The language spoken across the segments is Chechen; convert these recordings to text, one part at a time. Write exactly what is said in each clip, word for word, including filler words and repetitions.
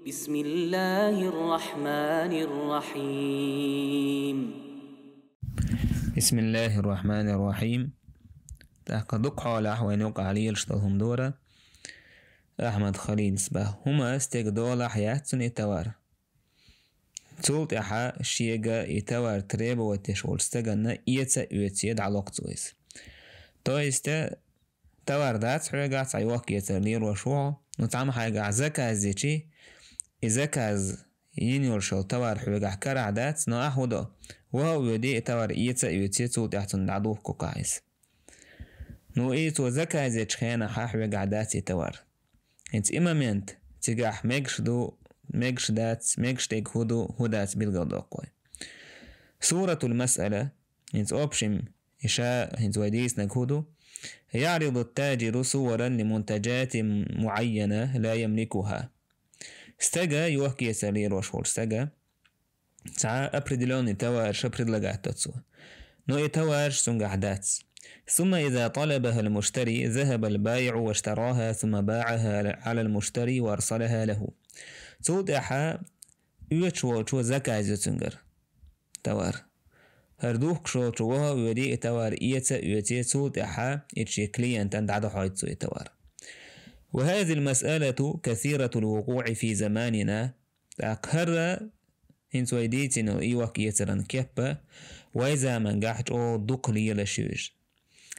بسم الله الرحمن الرحيم. بسم الله الرحمن الرحيم. ТӀаккха дукха хьолахь вайна юкъахь лелаш долу хӀума дара Ахьмад Халилс баха. ХӀума стеган долахь яц цунна и товар. Цул тӀаьхьа шега и товар требовать деш волчу стаганна эца а оьций дӀалокху цо иза. То есть, товар дац хьоьгахь, цхьа йохка-эцар лелош ву хьо, ну, цхьамма хьайгахь заказ йичи, и заказ йина йолуш йолу товар хьоьгахь карахь дац, но ахь хӀун до? Ваха а воьдий, и товар эца а оьций, цул тӀаьхьа цунна дӀадухку-кх ахь иза. Ну, и цо заказ йечу хенахь хьоьгахь дац и товар. ХӀинца и момент цигахь мегаш ду, мегаш дац, мегаш дерг хӀун ду, хӀун дац билгалдоккху вай. Суратул масъала, хӀинца общем, и ша хӀинца вай дийцинарг хӀун ду? يعرض التاجر صورا لمنتجات معينة لا يملكها. Стага, йохка-эцар лелош волчу стага, цхьа определённый товараш предлагать до цо. Но и товараш цуьнгахь дац. ثم إذا طلبها المشتري ذهب البائع واشتراها ثم باعها على المشتري وأرسلها له. Цул тӀаьхьа оьцуш волчо заказ йо цуьнгара товар. ХӀара духкуш волчо ваха а воьдий, и товар эца а оьций, цул тӀаьхьа и шен клиентана дӀадохьуьйту цо и товар. وهذه المسألة كثيرة الوقوع في زماننا. ТӀаккха хӀара хӀинца вай дийцина йолу и йохка-эцаран кеп а вай заманахь чӀогӀа дукха лелаш ю иза.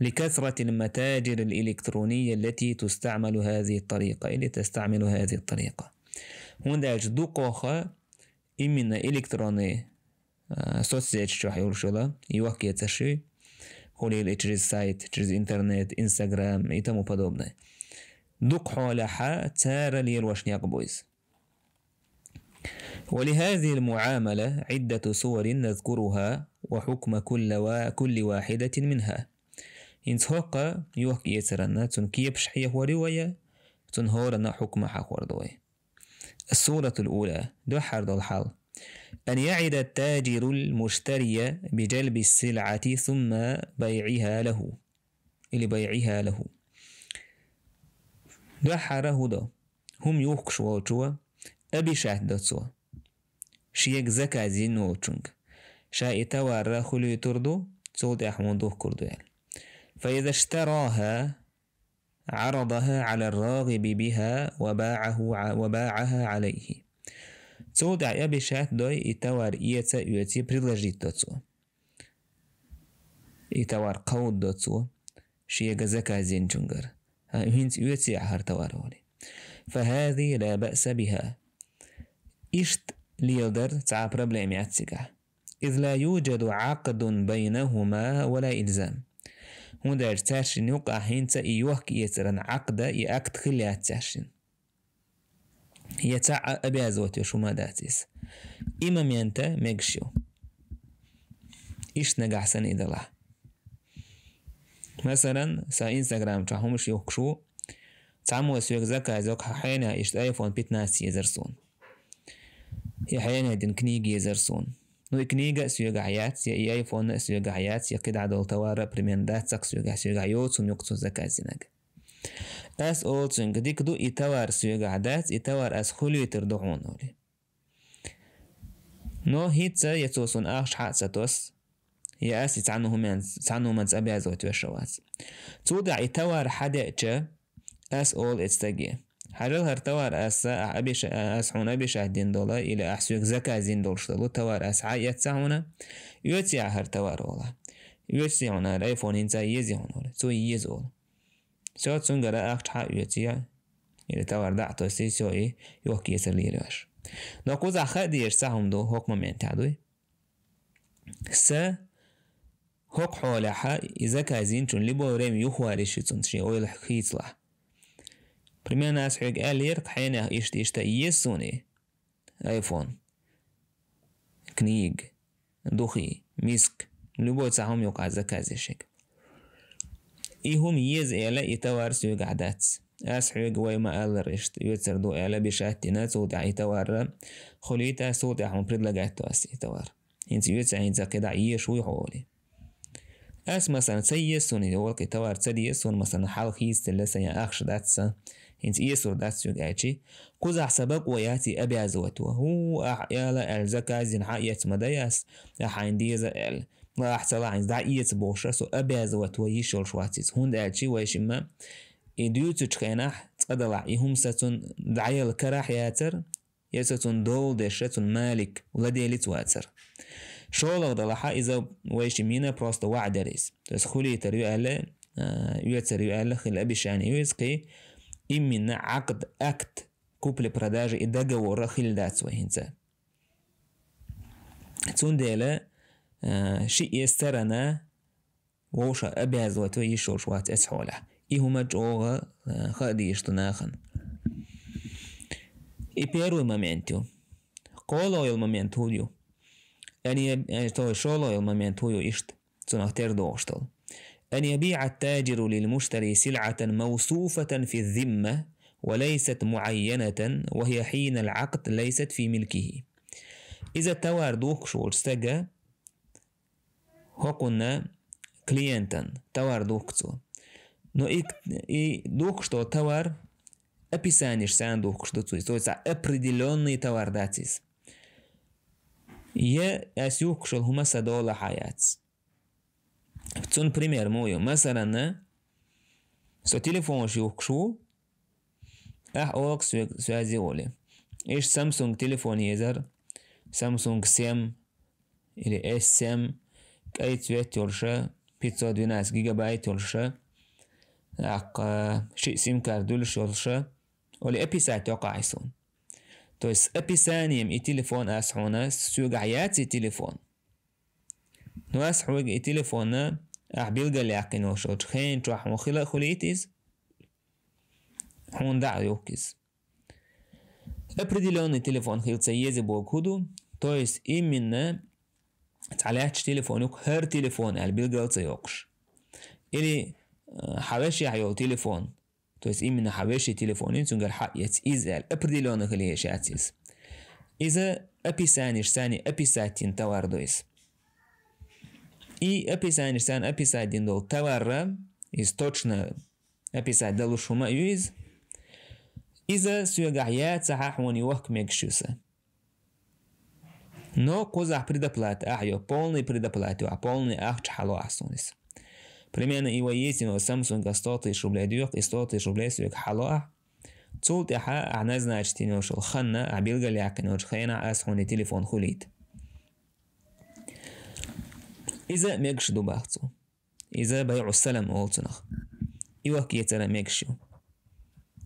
لكثرة المتاجر الإلكترونية التي تستعمل هذه الطريقة или تستعمل هذه الطريقة. ХӀунда аьлча дукхох именно электронный, а, соцсеташ чохь йолуш йолу йохка-эцарш ю, хуьлийла и через сайт, через интернет, Instagram и тому подобное. Дукха хьолахь цара лелош некъ бу иза. ولهذه المعاملة عدة صور نذكرها وحكم كل وا-، كل واحدة منها. ХӀинца хӀокху йохка-эцаран цуьнан кепаш хьехор ю вай, цуьнан хӀоранна хьукма хьахор ду вай. الصورة الأولى, дуьххьара долу хьал. أن يعد التاجر المشتري بجلب السلعة ثم بيعها له. Или بيعها له. Дуьххьара хӀун до? ХӀума юхкуш волчо обещать до цо шега заказ йина волчуьнга, ша и товар хуьлуьйтур ду, цул тӀаьхьа хьуна духкур ду аьлла. فإذا اشتراها عرضها على الراغب بها وباعه ع-، وباعها عليه. Цул тӀаьхьа обещать дой, и товар эца а оьций предложить до цо. И товар кховдадо цо шега заказ йинчуьнгара. ХӀинца оьций ахь хӀара товар олий. فهذه لا بأس بها. Иштта леладар цхьа а проблема яц цигахь. إذ لا يوجد عقد بينهما ولا إلزام. ХӀунда аьлча цаьршинна юкъахь хӀинца и йохка-эцаран Ӏакъда, и акт хилла яц цаьршинна. Я цхьа а обязывать йолуш хӀума дац иза. И момента мегаш ю. Иштта нагахь санна и далахь. Масалан, сан Instagram чохь хӀумаш юхкуш ву, цхьаммо соьга заказ йо-кх, хьенех иштта iPhone пятнадцать езар суна. Я хьенех дина книга езар суна. Ну, и книга а соьгахь яц, я и iPhone а соьгахь яц, я кхидӀа долу товар а примерно дац-кх соьгахь, соьгахь йоцу хӀума ю-кх цо заказ йинарг. Ас олу цуьнга, дика ду, и товар соьгахь дац, и товар ас хуьлуьйтур ду хьуна олий. Но хӀинца, я цо суна ахча хьа а ца тосу, я ас и цхьана хӀуманца, цхьана хӀуманца обязывать веш а вац. Цул тӀаьхьа и товар хьадеъча, ас олу эцу стаге: хьажал, хӀара товар ас, ахь обеща-, ас хьуна обещать дина долу, или ахь соьга заказ йина долуш долу товар ас хьа а эцна хьуна, оьций ахь хӀара товар олий. Оьций хьуна хӀара iPhone, хӀинца езий хьуна олий. Цо еза олу. Всё, цуьнгара ахча хьа а оьций, или товар дӀа а тосий, всё, и йохка-эцар лелайо аш. Но кхузахь хаа дезаш цхьа хӀума ду, хӀокху моментехь дуй. Сан хӀокху хьолехь и заказ йинчунна любое время юхавалийта еза цунна шен ойла хийцалахь. Примерно ас хьоьга аьллера-кх, хьенех иштта-иштта еза суна и iPhone, книга, духи, миска, любой цхьа хӀума ю-кх заказ йинчуьнга. И хӀума еза аьлла, и товар соьгахь дац. Ас хьоьга вай ма-аллара иштта оьцур ду аьлла обещать дина, цул тӀаьхьа и товар хуьлийта, цул тӀаьхьа хьуна предлагать до ас и товар. ХӀинца оьций, хӀинца кхидӀа езаш вуй хьо олий. Ас, масалан, ца еза суна и олу-кх, и товар ца деза суна, масалан, хьал хийцаделла сан, я ахча дац сан, хӀинца эсур дац соьга аьлчи, кхузахь сан бакъо яц и обязывать ван. ХӀу, ахь аьлла аьлла заказ дина хьаэца ма дай ас, ахь хьайна деза аьлла. Ма ахь ца лахь хӀинца дӀаэца бохуш, со обязывать ван йиш йолуш вац иза. ХӀунда аьлчи вайшимма и дуьйцучу хенахь цкъа далахь, и хӀума сан цунна дӀаелла карахь яцара, я со цунна дола деш, цунна малик, владелец вацара. ШолгӀа далахьа иза вайшимма йина просто ваӀда яра иза. То есть хуьлийтар ю аьлла, а, оьцар ю аьлла, хила обещание ю иза кхин, именно Ӏакъд, акт, купли-продажи и договора хила дац вай хӀинца. Цундела, а, шиъ я сторона вовшах обязывать ван йиш йолуш вац эцу хьолехь. И хӀума чӀогӀа, а, хаа дезаш ду нахана. И первый момент ю. КхоалгӀа йолу момент хӀун ю? Ан я-, э, то есть шолгӀа йолу момент хӀун ю иштта, цунах тера догӀуш долу? أن يبيع التاجر للمشتري سلعة موصوفة في الذمة وليست معينة، وهي حين العقد ليست في ملكه. Иза товар духкуш волчу стага хӀокхунна клиентан товар духку цо. Но и, и духкуш долу товар описаниш санна духкуш ду цо иза. Цо цхьа определённый товар дац иза. Я ас юхкуш йолу хӀума сан долахь а яц. Цунна пример муха ю? Масаланна, со телефонаш юхкуш ву, ахь олу-кх соьга связи олий. Иштта Samsung телефон езара, Samsung семь или S семь, кӀай цвет йолуша, пятьсот двенадцать гигабайт йолуша, тӀаккха шиъ сим-карта дуьллуш йолуша, олий, описать йоккху ахь суна. То есть с описанием и телефон ас хьуна, соьгахь яц и телефон. Но ас хьоьга и телефонна ахь билгалъяьккхина йолуш йолчу хенан чохь хьуна хила а хуьлийта иза, хьуна дӀа а юхку иза. Определённый телефон хила ца еза бохург хӀун ду? То есть именно цхьа лаьтташ телефон юккъе хӀара телефон аьлла билгал а ца йоккхуш. Или, э, хьан вешех йолу телефон, то есть именно хьан вешин телефон ю, цуьнгара хьаэца иза аьлла, определённый хила езаш яц иза. Иза описаниш санна описать йина товар ду иза. И описаниш санна описать йина долу товарра, иза точно описать далуш хӀума а ю иза. Иза соьгахь яцахь а хьуна йохка мегаш ю сан. Но кхузахь предоплата ахь йо, полный предоплата йо, ахь полный ахча хьало ахь суна иза. Примерно и вай йийцина йолу Samsung сто тысяч рублей доьху, и сто тысяч рублей соьга хьало ахь. Цул тӀаьхьа ахь назначить йина йолуш йолу ханна, ахь билгалъяьккхина йолчу хенахь ас хьуна и телефон хуьлийта. Иза мегаш ду боху цо. Иза байӀу салам олу цунах. И йохка-эцар а мегаш ю.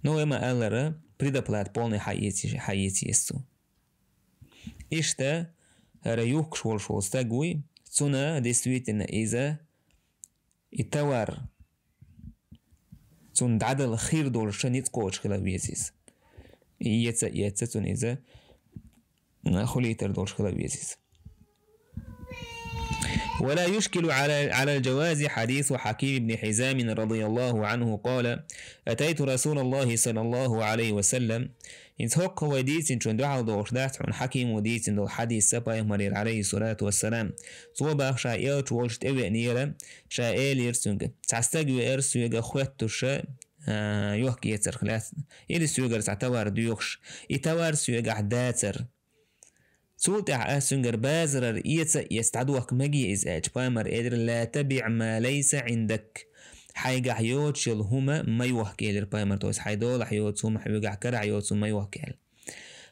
Но вай ма-аллара, предоплата полный хьаэца, хьаэца еза цо. Иштта, хӀара юхкуш волуш волу стаг вуй, цунна действительно иза и товар цунна дӀадала хир долуш ницкъ кхочуш хила веза иза. И эца, эца цунна иза хуьлийтар долуш хила веза иза. ولا يشكل على، على الجواز حديث حكيم بن حزام رضي الله عنه قال: أتيت رسول الله صلى الله عليه وسلم. ХӀинца хӀокху вай дийцинчунна дуьхьал догӀуш дац хьуна Хьакимо дийцина долу хьадис сан пайхамарера, عليه الصلاة والسلام. Цо боху ша элча волчу тӀевеанера, ша элира цуьнга: «Цхьа стаг веара соьга хоьттуша, а, йохка-эцарх лаьцна, или соьгара цхьа товар доьхуш, и товар соьгахь дацара. Цул тӀаьхьа ас цуьнгара базарара эца а эца, дӀадохка мегий иза», — аьлча, пайхамар элира: «لا تبع ما ليس عندك». Хьайгахь йоцуш йолу хӀума ма йохка, элира пайхамар, то есть хьайн долахь йоцу хӀума, хьоьгахь карахь йоцу хӀума ма йохка аьлла.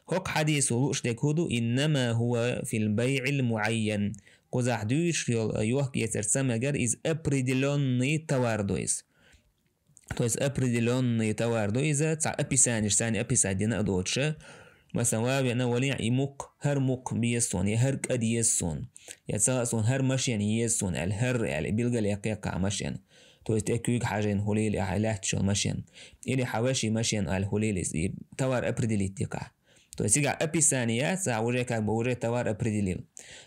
ХӀокху хьадисо лууш дерг хӀун ду? إنما هو في البيع المعين. Кхузахь дуьйцуш йолу йохка-эцар ца мегар, иза определённый товар ду иза. То есть определённый товар ду иза, цхьа описаниш санна описать дина а доцуша. Масалан, ван веана вале, и мукх, хӀара мукх беза суна, я хӀара кӀа деза суна, я цхьа а суна хӀара машен еза суна аьлла, хӀара аьлла, билгалъяьккхи-кх ахь машен. То есть тӀе куьйга хьажийна хуьлийла ахь лаьтташ йолу машен. Или хьан вешин машен аьлла хуьлийла иза, и товар определить ди-кх ахь. То есть цигахь описание яц, а уже как бы уже товар определил.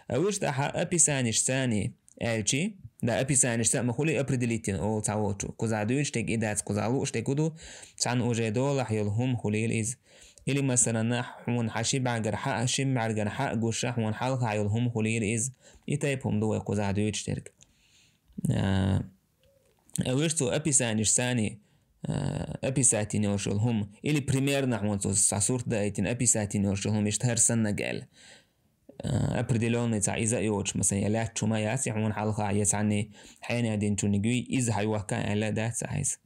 А вуьш тӀаьхьа описаниш санна аьлчи, да, описаниш санна ма хуьлий определить йина олу цхьаволчо. Кхузахь дуьйцуш дерг и дац, кхузахь лууш дерг хӀун ду, цхьана уже долахь йолу хӀума хуьлийла иза. Или, масалан, хьуна хьан ши бӀаьргара хьа-, ши бӀаьргана хьа а гуша, хьуна хьалхахь йолу хӀума хуьлийла иза. И тайпа хӀума ду вай кхузахь дуьйцуш дерг. А, а вуьш цо описаниш санна а, описать йина йолуш йолу хӀума, или примерно хьуна цо цхьа сурт даийтина, описать йина йолуш йолу хӀума, иштта хӀара санна аьлла. А, определённый цхьа иза а йоцуш, масала, я лаьтташ хӀума яц, я хьуна хьалха, я цхьанне хьенех динчуниг юй, иза хьайохка аьлла а дац ахьа иза.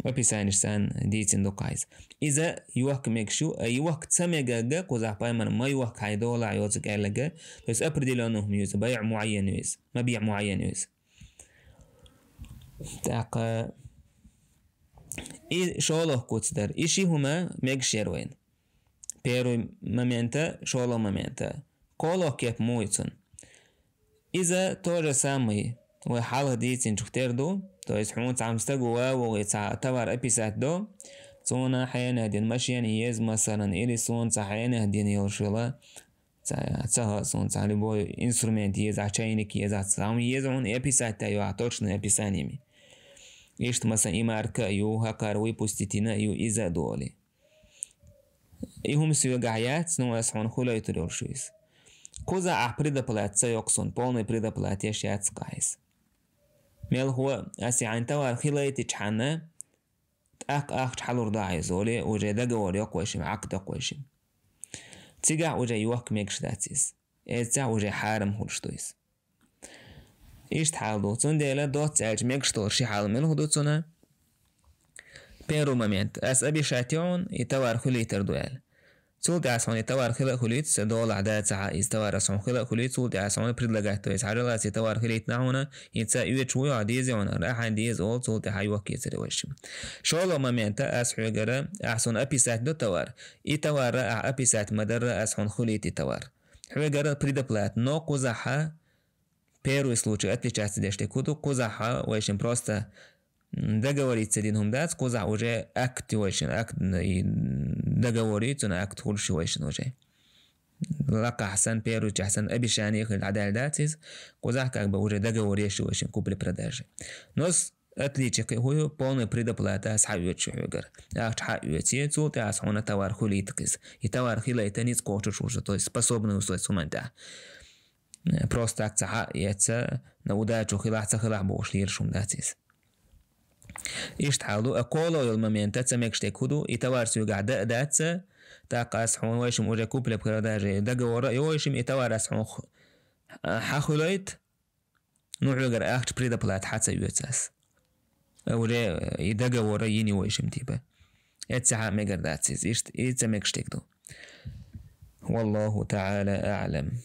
Описаниш санна дийцина ду-кх ахьа иза. Иза йохка мегаш ю, а йохка ца мегарг, кхузахь пайхамар ма йохка хьайн долахь йоцург аьлларг, то есть определённый хӀума ю иза, байӀ муӀаййан ю иза, мабиӀ муӀаййан ю иза. ТӀаккха и шолгӀа куц дара. И ши хӀума мегаш яра вайна. Первый момента, шолгӀа момента. КхоалгӀа кеп муха ю цуьнан? Иза то же самое вай хьалха дийцинчух тера ду, то есть хьуна цхьамма стага ван вогӀий цхьа товар описать до, цунна хьенех дина машен еза, масалан, или суна цхьа хьенех дина йолуш йола, цхьа, цхьа суна цхьа любой инструмент еза, чайник еза, цхьа хӀума еза хьуна, и описать дай йохьа, точно описание ми. Иштта, масалан, и марка а ю, хӀокхара выпустить йина а ю, иза а долий. И хӀума соьгахь яц, ну, ас хьуна хуьлуьйтур йолуш ю иза. Кхузахь ахь предоплата ца йоккху суна, полный предоплата еш яц-кх ахь иза. Мелхо, ас и хьайн товар хуьлуьйтичхьана, тӀаккха ахча хьалур ду ахь иза, олий, уже договор йоккху вайшимма, Ӏакд йоккху вайшимма. Цигахь уже йохка мегаш дац иза. Эццехь уже хьарам хуьлуш ду иза. Иштта хьал ду. Цундела доцца аьлча мегаш долу ши хьал мила хӀу ду цунна? Первый момент. Ас обещать йо хьуна, и товар хуьлуьйтур ду аьлла. Цул тӀаьхьа ас хьуна и товар хила а хуьлуьйту, сан долахь да ца хьа, иза товар ас хьуна хила а хуьлуьйту, цул тӀаьхьа ас хьуна предлагать до, иза хьажал ас и товар хилийтина хьуна, и ца оьцуш вуй хьо, дезий хьуна, ахьа деза олу, цул тӀаьхьа йохкийцаре вайшимма. ШолгӀа момента ас хьоьгара, ахь суна описать до товар. И товар ахь описать ма дарра, ас хьуна хуьлуьйту и товар. Хьоьгара предоплата, но кхузахьа первый случай отличаться деш дерг хӀу ду, кхузахьа вайшимма просто, м, договориться дина хӀума дац, кхузахь уже акт ю вайшинна, акт, м, и договор ю, цуьнан акт хуьлуш ю вайшинна уже. Лакхахь санна, первый чохь санна обещание хила дӀадаьлла дац иза, кхузахь как бы уже договор еш ю вайшинна купли-продажи. Но с-, отличие кхин хӀу ю, полный предоплата ас хьаоьцуш ю хьоьгара. Ахча хьаоьций, цул тӀаьхьа ас хьуна товар хуьлуьйту-кх иза. И товар хилийта ницкъ кхочуш ву со, то есть способный ву со цу хӀуманна тӀехь. Просто так ца хьа а эца, на удачу хилахь, ца хилахь бохуш лелаш хӀума дац иза. Иштта хьал ду, а кхоалгӀа йолу момента ца мегаш дерг хӀу ду, и товар соьгахь дан а дац, тӀаккха ас хьуна вайшимма уже купли-продажи договор а йо вайшимма, и товар ас хьуна х-, хьан хуьлуьйту, ну, хьоьгара ахча предоплата хьан ца оьцу ас. Уже и договор а йина ю вайшимма типа. Эццехь а мегар дац иза, иштта, и ца мегаш дерг ду. Валлаху та'ала а'лам.